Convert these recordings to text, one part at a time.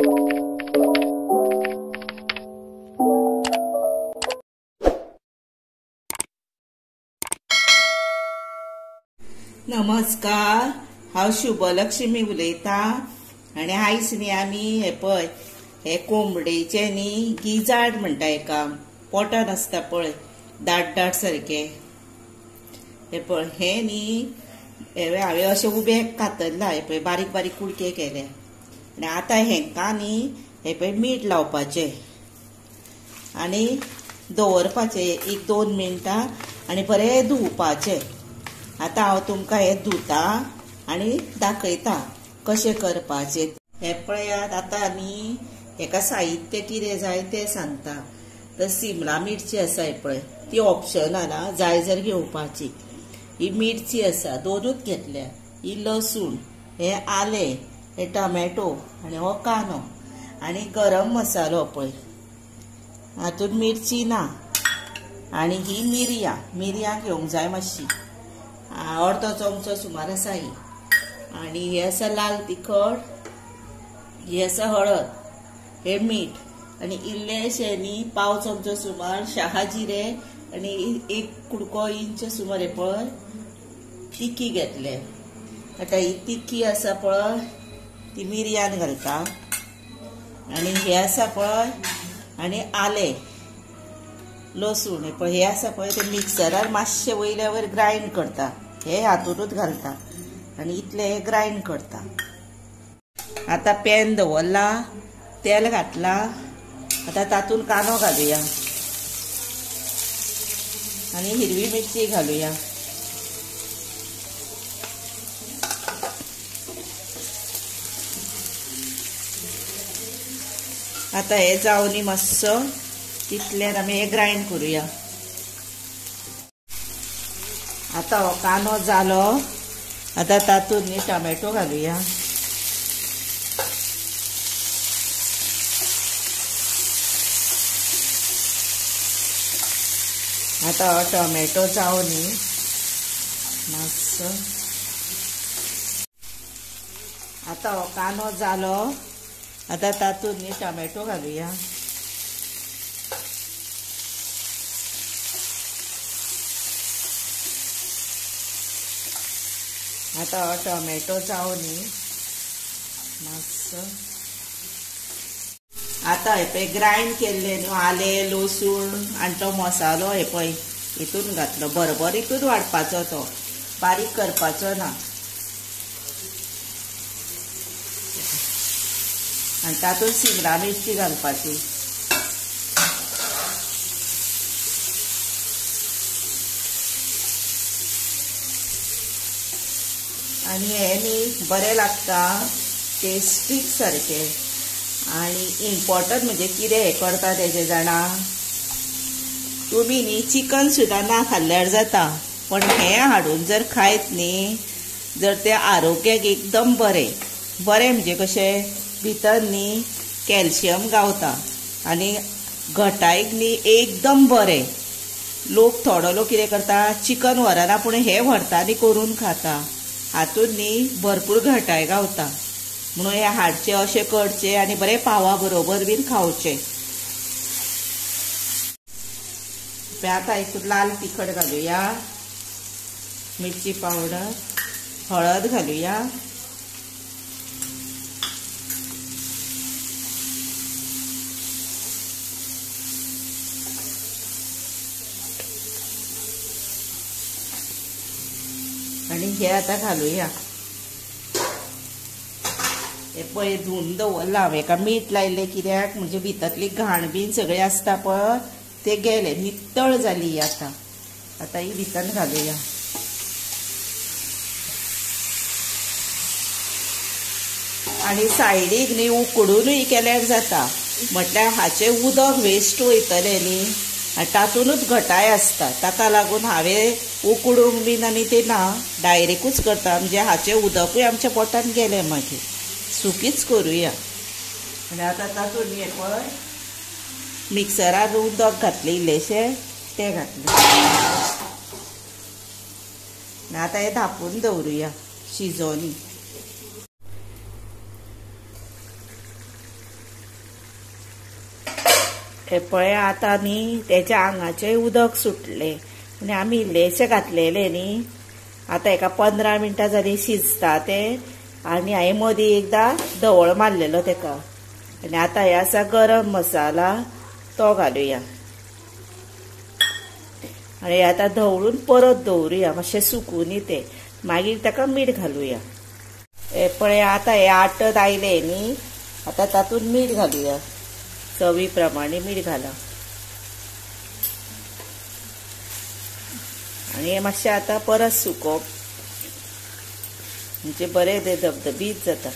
नमस्कार, हांव शुभलक्ष्मी उलयता आनी आयज न्ही आमी हे पळय हे कोंबडेचे न्ही गिजाड म्हणटा एका पोटान आसता पळय दाट दाट सारके हे पळय हे न्ही हे हांवें अशें उबे कातरला हे पळय बारीक बारीक कुडके केले आनी आतां हेंकां न्ही हे पळय मीठ लावपाचें आनी दवरपाचें एक 2 मिनटां आनी बरें धुवपाचें। आतां हांव तुमकां हें धुता आनी दाखयता कशें करपाचें। हें पळयात आतां आमी हेका साहित्य कितें जाय तें सांगता। तर सिमला मिरची आसा हे पळय, ती ऑप्शनल आहा, जाय जर घेवपाची। ही मिरची आसा दोनूच घेतल्या, ही लसूण, हे आलें, हे टोमॅटो आनी हो कांदो आनी गरम मसालो पळय, हातूंत मिरची ना। आनी ही मिरयां, मिरयां घेवंक जाय मातशी, अर्दो चमचो सुमार आसा ही। आनी हे आसा लाल तिखट, हे आसा हळद, हे मीठ आनी इल्लेशें न्ही पाव चमचो सुमार शाहा जिरें आनी एक कुडको इंच सुमार हे पळय तिखी घेतले। आतां ही तिखी आसा पळय ती मिरयान घालता आनी हे आसा पळय आनी आलें लसूण हे पळय हे आसा पळय ते मिक्सरार मातशें वयल्या वयर ग्रायंड करता, हे हातूंतच घालता आनी इतलें हे ग्रायंड करता। आतां पॅन दवरला, तेल घातला, आतां तातूंत कांदो घालुया आनी हिरवी मिरची घालुया। आतां हे जावनी मातसो तितल्यान आमी हे ग्रायंड करुया। आतां हो कांदो जालो, आतां तातूंत न्ही टोमॅटो घालुया। आतां हो टोमॅटो जावं न्ही मातसो। आतां हो कांदो जालो, आतां तातूंत न्ही टोमॅटो घालुया। आतां हो टोमॅटो जावं न्ही मातसो। आतां हे पळय ग्रायंड केल्लें न्हू आलें लसूण आनी तो मसालो हे पळय हितून घातलो, बरोबर हितून वाडपाचो, तो बारीक करपाचो ना। आनी तातूंत सिमला मिरची घालपाची। आनी हे न्ही बरें लागता, टेस्टीक सारकें। आनी इम्पॉर्टंट म्हणजे कितें हें करता तेजें जाणा, तुमी न्ही चिकन सुद्दां ना खाल्ल्यार जाता, पण हें हाडून जर खायत न्ही जर तें आरोग्याक एकदम बरें। बरें म्हणजे कशें भितर न्ही कॅल्शियम गावता आनी घटायक न्ही एकदम बरें। लोक थोडो लोक कितें करता चिकन व्हरना पूण हें व्हरता आनी करून खाता, हातूंत न्ही भरपूर घटाय गावता। म्हणून हे हाडचे अशें करचे आनी बरें पावा बरोबर बीन खावचे। आतां हितूंत लाल तिखट घालुया, मिरची पावडर, हळद घालुया, आनी हे आतां घालुया। हे पळय धुवन दवरलां हांवें, हेका मीठ लायलें कित्याक म्हणजे भितरली घाण बीन सगळें आसता पळय ते गेले, नितळ जाली आतां। आतां ही भितर घालुया। आनी सायडीक न्ही उकडूनय केल्यार जाता, म्हटल्यार हाचें उदक वेस्ट वयतलें न्ही आनी तातूंतच घटाय आसता, ताका लागून हांवें उकडूंक बीन आनी तें ना, डायरेक्टूच करता, म्हणजे हाचें उदकूय आमच्या पोटान गेलें मागीर सुकीच करुया। आनी आतां तातूंत हें पळय मिक्सरार उदक घातलें इल्लेशें तें घातलें आनी आतां हें धांपून दवरुया शिजोनी। हे पळय आतां न्ही तेच्या आंगाचें उदक सुटलें आनी आमी इल्लेशें घातलेलें न्ही. आतां एका 15 मिनटां जालीं शिजता तें. आनी हांवें मदीं एकदां धवळ मारलेलो तेका. आनी आतां हे आसा गरम मसाला, तो घालुया. आनी आतां धवळून परत दवरुया मातशें सुकून तें, मागीर ताका मीठ घालुया. हे पळय आतां हे आटत आयलें न्ही, आतां तातूंत मीठ घालुया. चवी प्रमाणे मीठ घाला. आनी हे मातशें आतां परत सुकोवप म्हणजे बरें तें धबधबीत जाता.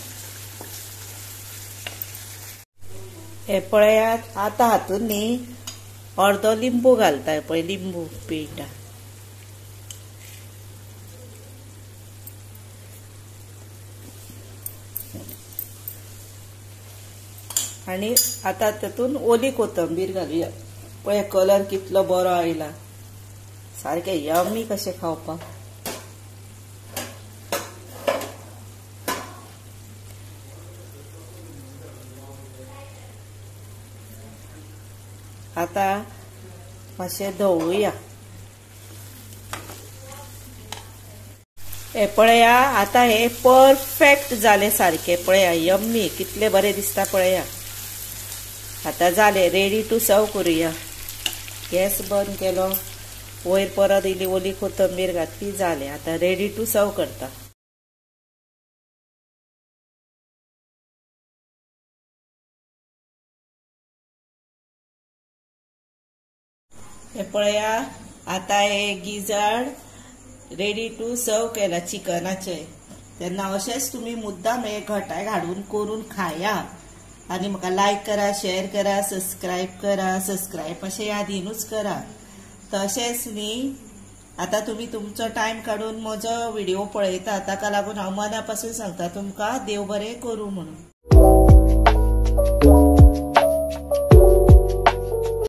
हे पळयात आतां हातूंत न्ही अर्दो लिंबू घालता. पळय लिंबू पिळटा. आनी आतां तातूंत ओली कोथंबीर घालुया. पळय कलर कितलो बरो आयला, सारकें यम्मी कशें खावपाक. आतां मातशें धवळुया. हे पळया आतां हे परफेक्ट जालें सारकें. पळया यम्मी कितलें बरें दिसता पळया. आतां जालें रेडी टू सर्व करुया. गॅस बंद केलो, वयर परत इल्ली ओली कोथंबीर घातली, जालें. आतां रेडी टू सर्व करता. हे पळया आतां हे गिजाड रेडी टू सर्व केला चिकनाचे. तेन्ना अशेंच तुमी मुद्दाम हे घटाय हाडून करून खाया. आनी म्हाका लायक करा, शेअर करा, सबस्क्रायब करा. सबस्क्रायब अशें यादीनूच करा. तशेंच न्ही आतां तुमी तुमचो टायम काडून म्हजो व्हिडिओ पळयता, ताका लागून हांव मना पासून सांगता तुमकां देव बरें करूं म्हणून.